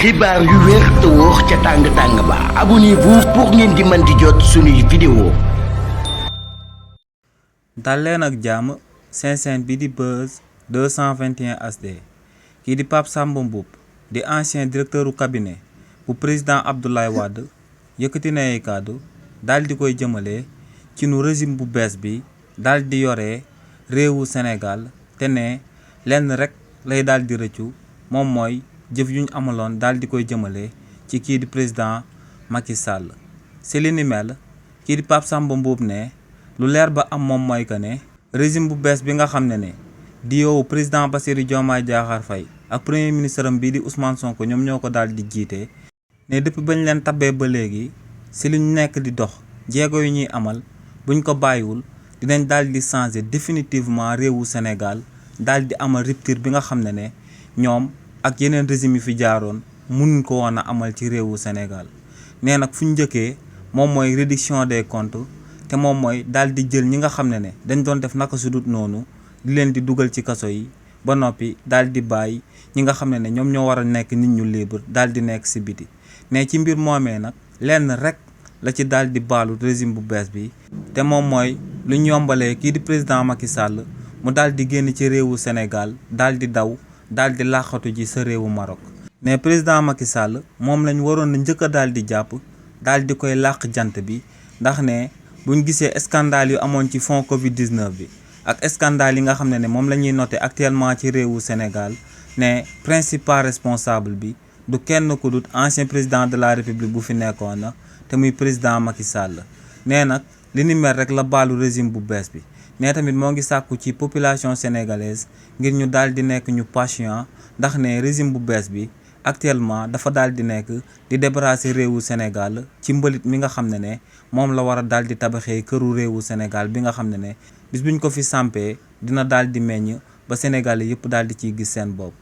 xibaar yu wér te wóor ca tàng ba abonnez-vous pour ngeen di mën di jot suñuy vidéo. dal leen ak jàmm seen bi di Buzz 221 HD kii di Pape Samba Mboup di ancien directeuru cabinet bu président Abdoulaye Wade yëkkati na ay kàddu daal di koy jëmale ci nu régime bu bees bi daal di yore réewu Sénégal te ne lenn rek lay daal di rëccu moom mooy jëf yu ñu amaloon daal di koy jëmale ci kii di président Macky Sall. si li ni mel kii di Pape Samba Mboup ne lu leer ba am moom mooy que ne régime bu bees bi nga xam ne di yow président Bassirou Diomaye Diakhar Faye ak premier ministre am bii di Ousmane Sonko ñoom ñoo ko daal di jiite ne depuis bañ leen tabbee ba léegi si li ñu nekk di dox jéego yu ñuy amal buñ ko bàyyiwul dinañ daal di changer définitivement réewu Sénégal daal di amal rupture bi nga xam ne ñoom ak yeneen régime yi fi jaaroon mënuñ ko woon a amal ci réewu Sénégal nee nag fu ñu njëkkee moom mooy réduction des comptes te moom mooy daal di jël ñi nga xam ne dañ doon def naka su dut noonu di leen di dugal ci kaso yi ba noppi daal di bàyyi ñi nga xam ne ñoom ñoo war a nekk nit ñu libre daal di nekk si biti mais ci mbir moomee nag lenn rek la ci daal di baalu régime bu bees bi te moom mooy lu ñu yombalee kii di président Macky Sall mu daal di génn ci réewu Sénégal daal di daw daal di làqatu ji sa réewu Maroc mais président Macky Sall moom lañ waroon na njëkk a daal di jàpp daal di koy làq jant bi ndax ne buñ gisee scandale yu amoon ci fond Covid 19 bi ak scandale yi nga xam ne moom la ñuy noté actuellement ci réewu Sénégal ne principal responsable bi du kenn ku dut ancien président de la république bu fi nekkoon na te muy président Macky Sall nee nag li ni mel rek la baalu régime bu bees bi ne tamit moo ngi sàkku ci population sénégalaise ngir ñu daal di nekk ñu patient ndax ne régime bu bees bi actuellement dafa daal di nekk di débarrasser réewu Sénégal ci mbalit mi nga xam ne moom la war a daal di tabaxee këru réewu Sénégal bi nga xam ne bis buñ ko fi sampee dina daal di meññ ba Sénégal yëpp daal di ciy gis seen bopp.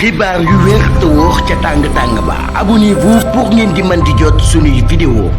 xibaar yu wér te wóor ca tàng ba abonnez-vous pour ngeen di mën di jot suñuy vidéo.